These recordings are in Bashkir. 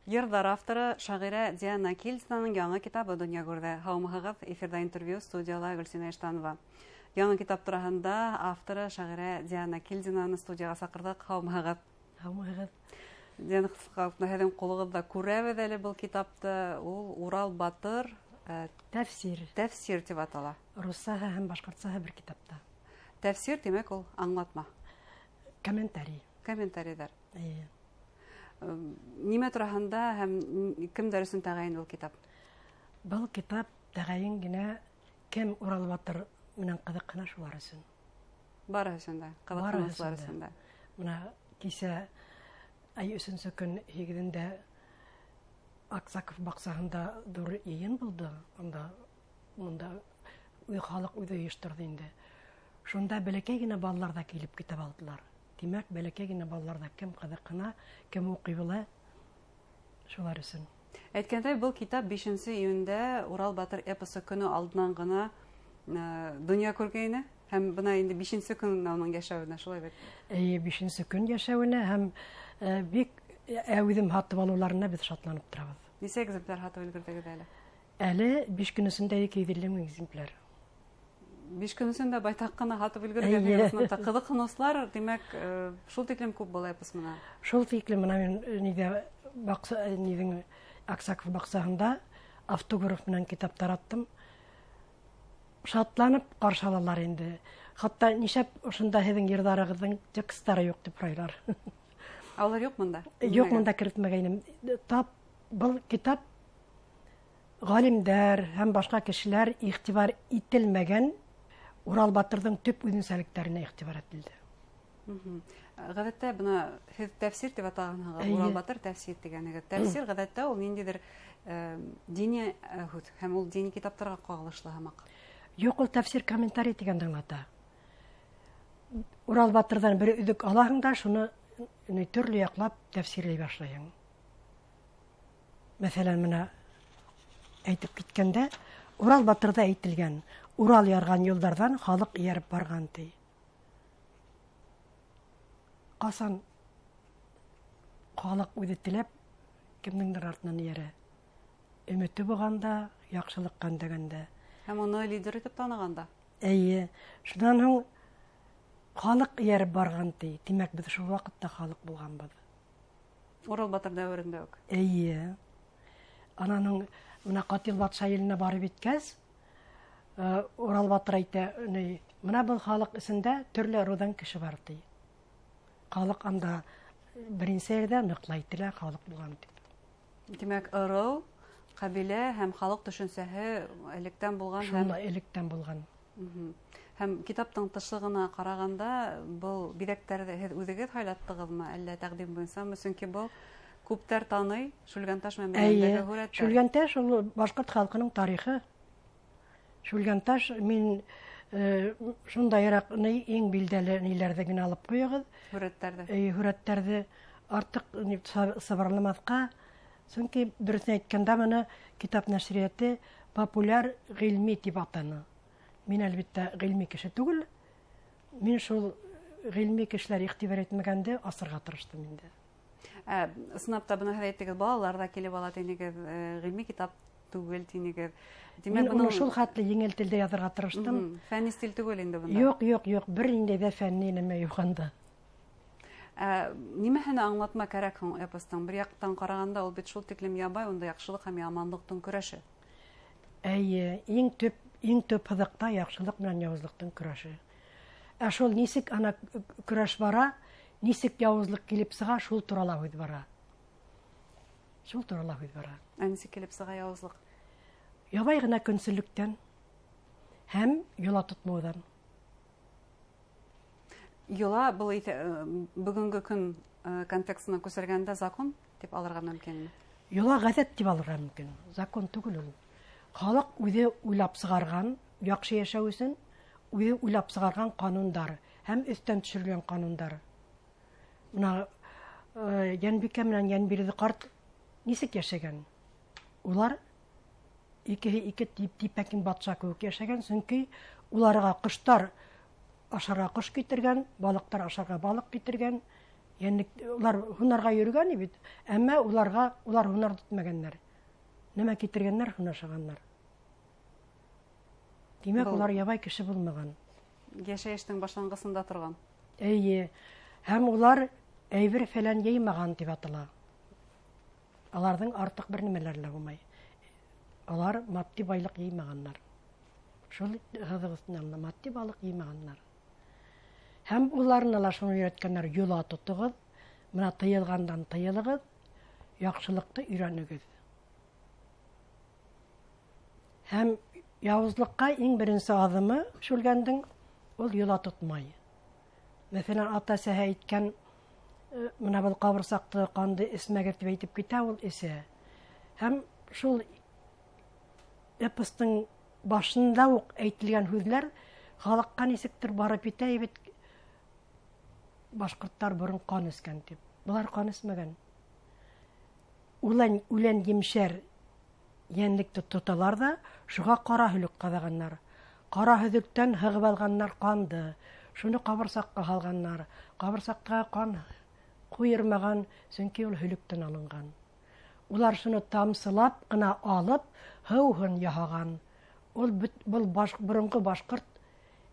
Йырҙар авторы шағирә Диана Кильдинаның яңы китабы донъя күрҙе. Һаумыһығыҙ, эфирҙа интервью, студияла Гөлсинә Иштанова. Яңы китап тураһында авторы шағирә Диана Кильдинаны студияға саҡырҙыҡ. Һаумыһығыҙ. Һаумыһығыҙ. Диана, һеҙҙең ҡулығыҙҙа күрәбеҙ әле был китапты. Ул Урал Батыр Тәфсир. Тәфсир тип атала. Руссаһы һәм башҡортсаһы бер китапта. Тәфсир, тимәк, ул аңлатма. Комментарий. Комментарийҙар. Эйе. Нимә тураһында һәм кемдәр өсөн тәғәйен был китап? Был китап тәғәйен генә кем Урал Батыр менән ҡыҙыҡһына, шулар өсөн. Барыһы өсөн дә, ҡыҙыҡһыныусылар өсөн дә. Бына кисә ай 3-сө көн 8-ндә Аксаков баҡсаһында ҙур йыйын булды. Унда мында халыҡ үҙе ойошторҙо инде. Шунда бәләкәй генә балалар ҙа килеп китап алдылар. Тимәк, бәләкәй генә балалар ҙа кем ҡыҙыҡһына, кем уҡый белә, шулар өсөн. Әйткәндәй, был китап 5 июндә Урал Батыр эпосы көнө алдынан ғына донъя күргәйне. Һәм бына инде 5-нсе көн уның йәшәүенә, шулай бит? Эйе, 5-нсе көн йәшәүенә һәм бик әүҙем һатып алыуларына беҙ шатланып торабыҙ. Нисә экземпляр һатып өлгөрҙөгөҙ әле? Әле 5 көн эсендә 250 мең экземпляр. 5 көн эсендә байтаҡ ҡына һатып өлгөргәнһегеҙ. Ҡыҙыҡһыныусылар, тимәк, шул тиклем күп был эпос менән. Шул тиклем бына мин ниҙә баҡса, ниҙең Аксаков баҡсаһында автограф менән китап тараттым. Шатланып ҡаршы алалар инде. Хатта нишләп ошонда һеҙҙең йырҙарығыҙҙың тексттары юҡ тип һорайлар. Ә улар юҡ мында? Юҡ, мында керетмәгәйнем. Тап был китап ғалимдәр һәм башҡа кешеләр иғтибар ителмәгән Урал Батырҙың төп үҙенсәлектәренә иғтибар ителде. Ғәҙәттә бына һеҙ тәфсир тип атағанһығыҙ, Урал Батыр тәфсир тигәнһегеҙ. Тәфсир ғәҙәттә ул ниндәйҙер дини һүҙ һәм ул дини китаптарға ҡағылышлы һымаҡ. Юҡ, ул тәфсир комментарий тигәнде аңлата. Урал Батырҙан бер өҙөк алаһың да, шуны төрлө яҡлап тәфсирләй башлайһың. Мәҫәлән, бына әйтеп киткәндә, Урал Батырҙа әйтелгән, Урал ярған юлдарҙан халыҡ эйәреп барған ти. Ҡасан халыҡ үҙе теләп кемдеңдер артынан эйәрә? Өмөтө булғанда, яҡшылыҡҡа өндәгәндә. Һәм уны лидер итеп танығанда. Эйе. Шунан һуң халыҡ эйәреп барған ти. Тимәк, беҙ шул ваҡытта халыҡ булғанбыҙ. Урал Батыр дәүерендә үк. Эйе. Анан һуң бына Ҡатил батша иленә барып еткәс, Урал Батыр әйтә, бына был халыҡ эсендә төрлө ырыуҙан кеше бар ти. Халыҡ анда беренсе ерҙә ныҡлай әйтелә, халыҡ булған тип. Тимәк, ырыу, ҡәбилә һәм халыҡ төшөнсәһе электән булған һәм Шунда электән булған. Һәм китаптың тышлығына ҡарағанда, был биҙәктәрҙе һеҙ үҙегеҙ һайлаттығыҙмы, әллә тәҡдим буйынсамы? Сөнки был күптәр таный Шүлгәнташ менән бәйләнгән һүрәттәр. Шүлгәнташ ул башҡорт халҡының тарихы. Шүлгәнташ мин шундайыраҡ иң билдәле ниләрҙе генә алып ҡуйығыҙ. Һүрәттәрҙе. Эйе, һүрәттәрҙе артыҡ сыбарламаҫҡа. Сөнки дөрөҫөн әйткәндә, быны китап нәшриәте популяр ғилми тип атаны. Мин әлбиттә ғилми кеше түгел. Мин шул ғилми кешеләр иғтибар итмәгәнде асырға тырыштым инде. Ысынлап та бына һеҙ әйттегеҙ, балалар ҙа килеп ала тинегеҙ, ғилми китап түгел тинегеҙ. Тимәк, Мин уны бының шул хәтле еңел телдә яҙырға тырыштым. Фәнни стиль түгел инде бында. Юҡ, юҡ, юҡ, бер ниндәй ҙә фәнни нәмә юҡ анда. Нимәһен аңлатма кәрәк һуң эпостың? Бер яҡтан ҡарағанда ул бит шул тиклем ябай, унда яҡшылыҡ һәм яманлыҡтың көрәше. Эйе, иң төп һыҙыҡта яҡшылыҡ менән яуызлыҡтың көрәше. Ә шул нисек ана көрәш бара, нисек яуызлыҡ килеп сыға, шул турала һүҙ бара. Шул турала һүҙ бара. Ә нисек килеп сыға яуызлыҡ? Ябай ғына көнсөллөктән һәм йола тотмауҙан. Йола был бөгөнгө көн контекстына күсергәндә закон тип алырға мөмкинме? Йола ғәҙәт тип алырға мөмкин. Закон түгел ул. Халыҡ үҙе уйлап сығарған, яҡшы йәшәү өсөн үҙе уйлап сығарған ҡанундар һәм өҫтән төшөрөлгән ҡанундар. Бына Йәнбикә менән Йәнбирҙе ҡарт нисек йәшәгән? Улар икеһе ике типәкин батша кеүек йәшәгән, сөнки уларға ҡоштар ашарға ҡош китергән, балыҡтар ашарға балыҡ китергән. Йәнлек, улар һунарға йөрөгән бит, әммә уларға улар һунар тотмағандар. Нәмә китергәннәр, шуны ашағандар. Тимәк, улар ябай кеше булмаған. Йәшәйештең башланғысында торған. Эйе. Һәм улар әйбер фәлән йыймаған тип атала. Аларҙың артыҡ бер нәмәләре лә булмай. Алар матди байлыҡ йыймағандар. Шул һыҙыҡ өҫтөнә алына, матди байлыҡ йыймағандар. Һәм уларына ла шуны өйрәткәндәр: йола тотоғоҙ, бына тыйылғандан тыйылығыҙ, яҡшылыҡты өйрәнегеҙ. Һәм яуызлыҡҡа иң беренсе аҙымы Шүлгәндең ул йола тотмай. Мәҫәлән, ата-әсәһе әйткән, бына был ҡабырсаҡты, ҡанды эсмәгеҙ тип әйтеп китә, ул эсә. Һәм шул эпостың башында уҡ әйтелгән һүҙҙәр халыҡҡа нисектер барып етә бит. Башҡорттар борон ҡан эскән тип. Былар ҡан эсмәгән. Үлән, үлән емшәр йәнлекте тоталар ҙа, шуға ҡара һөлөк ҡаҙағандар. Ҡара һөҙөктән һығып алғандар ҡанды. Шуны ҡабырсаҡҡа һалғандар. Ҡабырсаҡҡа ҡан ҡуйырмаған, сөнки ул һөлөктән алынған. Улар шуны тамсылап ҡына алып, һыуһын яһаған. Ул был боронғо башҡорт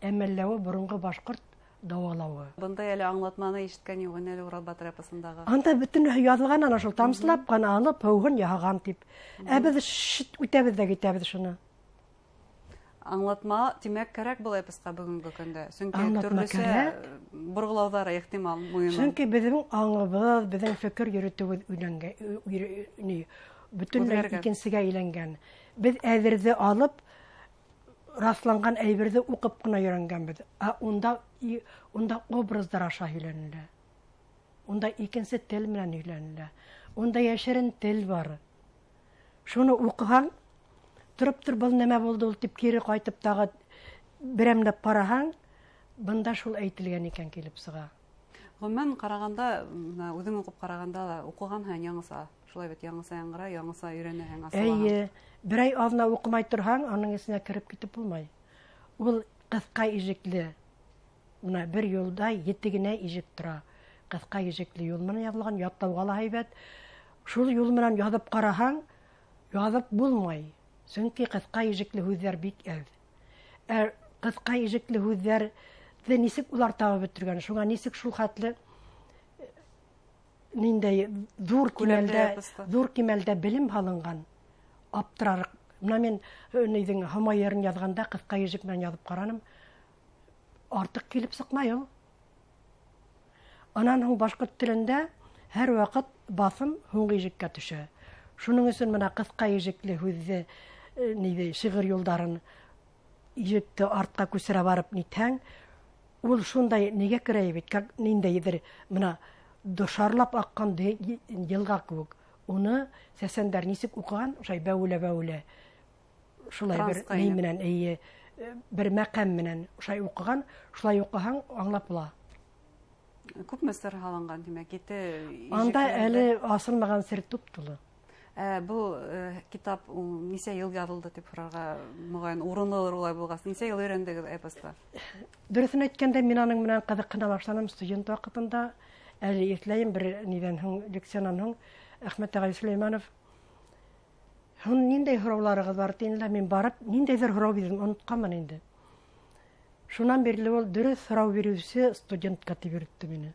әмәлләүе, боронғо башҡорт дауалауы. Бындай әле аңлатманы ишеткән юҡ ине әле Урал батыр эпосындағы. Анда бөтөнләй яҙылған ана шул тамсылап ҡына алып һыуһын яһаған тип. Ә беҙ шит үтәбеҙ ҙә китәбеҙ шуны. Аңлатма, тимәк, кәрәк был эпосҡа бөгөнгө көндә. Сөнки төрлөсә борғолауҙары ихтимал муйынын. Сөнки беҙҙең аңыбыҙ, беҙҙең фекер йөрөтөүебеҙ өйләнгән, бөтөнләй икенсегә әйләнгән. Беҙ әҙерҙе алып, раҫланған әйберҙе уҡып ҡына өйрәнгәнбеҙ. Ә унда образдар аша һөйләнелә. Унда икенсе тел менән һөйләнелә. Унда йәшерен тел бар. Шуны уҡыһаң, тороп тор, был нәмә булды ул тип кире ҡайтып тағы берәмләп ҡараһаң, бында шул әйтелгән икән килеп сыға. Ғөмүмән ҡарағанда, бына үҙең уҡып ҡарағанда ла, уҡыған һайын яңыса, шулай бит, яңыса яңғырай, яңыса өйрәнәһең, асылаһың. Эйе, берәй аҙна уҡымай торһаң, аның эсенә кереп китеп булмай. Ул ҡыҫҡа ижекле, бына бер юлда ете генә ижек тора. Ҡыҫҡа ижекле юл менән яҙылған, ятлауға ла һәйбәт. Шул юл менән яҙып ҡараһаң, яҙып булмай. Сөнки ҡыҫҡа ижекле һүҙҙәр бик әҙ. Ә ҡыҫҡа ижекле һүҙҙәрҙе нисек улар табып бөтөргән? Шуңа нисек шул хәтле ниндәй ҙур кимәлдә, ҙур кимәлдә белем һалынған? Аптырарыҡ. Бына мин нейҙең Һомай йырын яҙғанда ҡыҫҡа ижек менән яҙып ҡараным. Артыҡ килеп сыҡмай ул. Анан һуң башҡорт телендә һәр ваҡыт баҫым һуңғы ижеккә төшә. Шуның өсөн бына ҡыҫҡа ижекле һүҙҙе, нейҙе, шиғыр юлдарын ижекте артҡа күсерә барып нитһәң, ул шундай нигә керә бит, как ниндәйҙер бына дошарлап аҡҡан йылға кеүек. Уны сәсәндәр нисек уҡыған, шулай бәүелә-бәүелә, шулай бер Транска ни инеп. менән, эйе, бер мәҡәм менән шулай уҡыған, шулай уҡыһаң аңлап була. Күпме сер һалынған, тимәк, ете Анда ижекләрҙе? әле асылмаған сер туп-тулы. Был китап ул нисә йыл яҙылды тип һорарға моғайын урынлылыр улай булғас. Нисә йыл өйрәндегеҙ эпосты? Дөрөҫөн әйткәндә, мин аның менән ҡыҙыҡһына башланым студент ваҡытында. Әле иҫләйем, бер ниҙән һуң, лекциянан һуң Әхмәт ағай Сөләймәнов: Һуң ниндәй һорауларығыҙ бар тине лә, мин барып ниндәйҙер һорау бирҙем, онотҡанмын инде. Шунан бирле ул дөрөҫ һорау биреүсе студентка тип йөрөттө мине.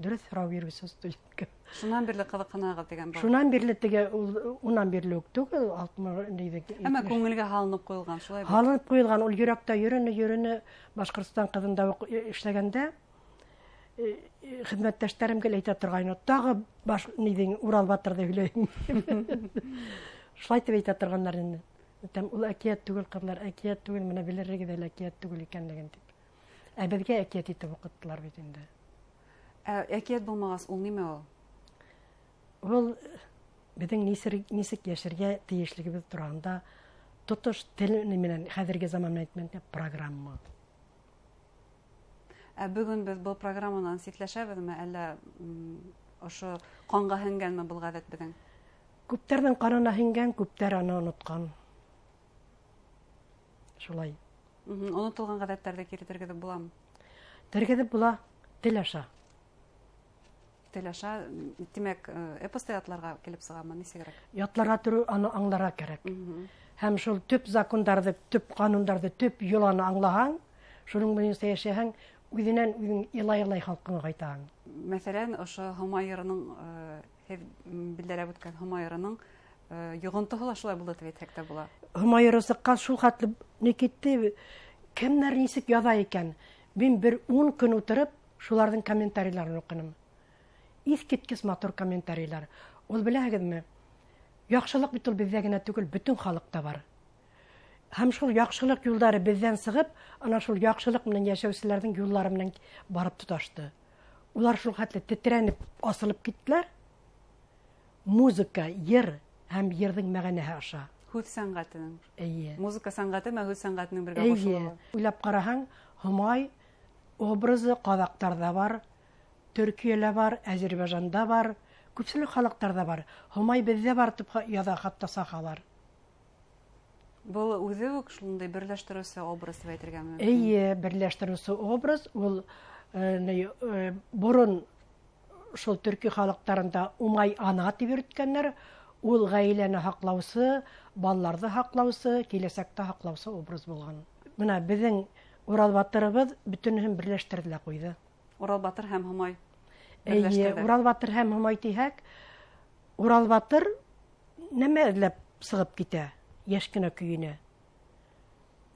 Дөрөҫ һорау биреүсе студентка. Шунан бирле ҡыҙыҡһынағыҙ тигән был. Шунан бирле теге ул, унан бирле үк түгел, алтмыш нейҙе, Әммә етмеш. күңелгә һалынып ҡуйылған, шулай бит? Һалынып ҡуйылған, ул йөрәктә йөрөнө, йөрөнө. Башҡортостан ҡыҙында уҡ эшләгәндә, хеҙмәттәштәрем гел әйтә торғайны, тағы баш нейҙең Урал батырҙы һөйләйем. Шулай тип әйтә торғандар инде. Әйтәм, ул әкиәт түгел, ҡыҙҙар, әкиәт түгел, бына белерһегеҙ әле әкиәт түгел икәнлеген тип. Ә беҙгә әкиәт итеп уҡыттылар бит инде. Ә әкиәт булмағас, ул нимә ул? Ул беҙҙең нисек йәшәргә тейешлегебеҙ тураһында тотош тел менән, хәҙерге заман менән әйткәндә, программа. Ә бөгөн беҙ был программанан ситләшәбеҙме, әллә ошо ҡанға һеңгәнме был ғәҙәт беҙҙең? Күптәрҙең ҡанына һеңгән, күптәр аны онотҡан. Шулай. Онотолған ғәҙәттәрҙе кире тергеҙеп буламы? Тергеҙеп була, тел аша. Тел аша, тимәк, эпосты ятларға килеп сығамы, нисегерәк? Ятларға тороу, аны аңларға кәрәк. Һәм шул төп закондарҙы, төп ҡанундарҙы, төп йоланы аңлаһаң, шуның буйынса йәшәһәң, үҙенән үҙең илай-илай халҡыңа ҡайтаһың. Мәҫәлән, ошо Һомай йырының, һеҙ билдәләп үткән Һомай йырының йоғонтоһо ла шулай булды тип әйтһәк тә була. Һомай йыры сыҡҡас, шул хәтле ни китте, кемдәр нисек яҙа икән? Мин бер 10 көн ултырып, шуларҙың комментарийларын уҡыным. Иҫ киткес матур комментарийлар. Ул беләһегеҙме? Яҡшылыҡ бит ул беҙҙә генә түгел, бөтөн халыҡта бар. Һәм шул яҡшылыҡ юлдары беҙҙән сығып, ана шул яҡшылыҡ менән йәшәүселәрҙең юлдары менән барып тоташты. Улар шул хәтле тетрәнеп асылып киттеләр. Музыка, йыр һәм йырҙың мәғәнәһе аша. Һүҙ сәнғәтенең. Эйе. Музыка сәнғәте менән һүҙ сәнғәтенең бергә ҡушылыуы. Уйлап ҡараһаң, Һомай образы ҡаҙаҡтарҙа бар, Төркиәлә бар, Әзербайжанда бар, күпселек халыҡтарҙа бар. Һомай беҙҙә бар тип яҙа хатта сахалар. Был үҙе үк шундай берләштереүсе образ тип әйтергә мөмкин. Эйе, берләштереүсе образ. Ул борон шул төрки халыҡтарында Умай ана тип йөрөткәндәр. Ул ғаиләне һаҡлаусы, балаларҙы һаҡлаусы, киләсәктә һаҡлаусы образ булған. Бына беҙҙең Урал батырыбыҙ бөтөнөһөн берләштерҙе лә ҡуйҙы. Урал батыр һәм Һомай Эйе, берләштерҙе. Урал батыр һәм Һомай тиһәк, Урал батыр нәмә эҙләп сығып китә йәш кенә көйөнә?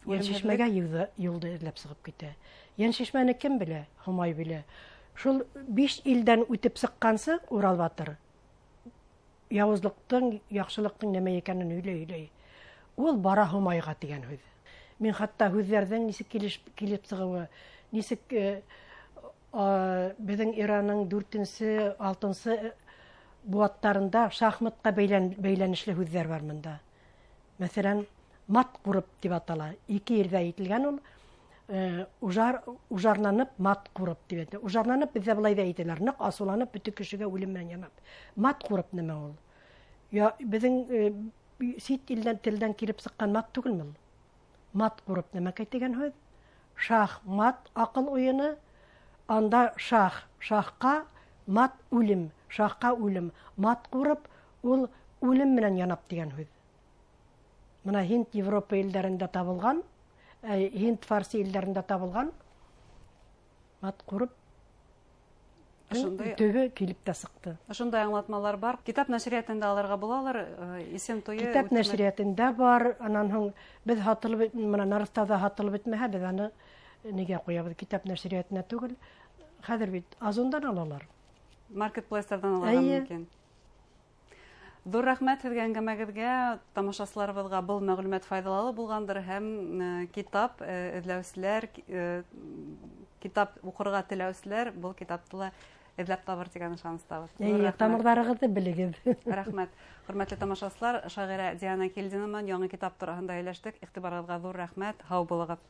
Үлемһеҙлек. Йәншишмәгә юлды эҙләп сығып китә. Йәншишмәне кем белә? Һомай белә. Шул 5 илдән үтеп сыҡҡансы Урал батыр яуызлыҡтың, яҡшылыҡтың нәмә икәнен һөйләй-һөйләй. Ул бара Һомайға тигән һүҙ. Мин хатта һүҙҙәрҙең нисек килеп сығыуы, нисек беҙҙең Ираның дүртенсе, алтынсы быуаттарында шахматҡа бәйләнешле һүҙҙәр бар мында. Мәҫәлән, мат ҡурып тип атала. Ике ерҙә әйтелгән ул, ужарланып мат ҡурып тип әйтә. Ужарланып беҙҙә былай ҙа әйтәләр, ныҡ асыуланып бөтә кешегә үлем менән янап. Мат ҡурып нәмә ул? Я, беҙҙең сит илдән, телдән килеп сыҡҡан мат түгелме ул? Мат ҡурып нәмәкәй тигән һүҙ? Шах, мат, аҡыл уйыны. Анда шах, шахҡа мат үлем, шахҡа үлем. Мат ҡурып ул үлем менән янап тигән һүҙ. Бына Һинд Европа илдәрендә табылған, Һинд Фарси илдәрендә табылған мат ҡурып төбө килеп тә сыҡты. Ошондай аңлатмалар бар. Китап нәшриәтендә алырға булалыр, исем туйы Китап үтмәк. нәшриәтендә бар. Анан һуң беҙ һатылып, бына Нарыҫтауҙа һатылып бөтмәһә, беҙ аны нигә ҡуябыҙ? Китап нәшриәтенә түгел. Хәҙер бит Озондан алалар. Маркетплейстарҙан алырға мөмкин. Ҙур рәхмәт һеҙгә әңгәмәгеҙгә, тамашасыларыбыҙға был мәғлүмәт файҙалы булғандыр һәм китап эҙләүселәр, китап уҡырға теләүселәр был китапты ла эҙләп табыр тигән ышаныстабыҙ. Ҙур Эйе, рәхмәт. тамырҙарығыҙҙы белегеҙ. Рәхмәт. Хөрмәтле тамашасылар, шағирә Диана Килдина менән яңы китап тураһында һөйләштек. Иғтибарығыҙға ҙур рәхмәт. Һау булығыҙ.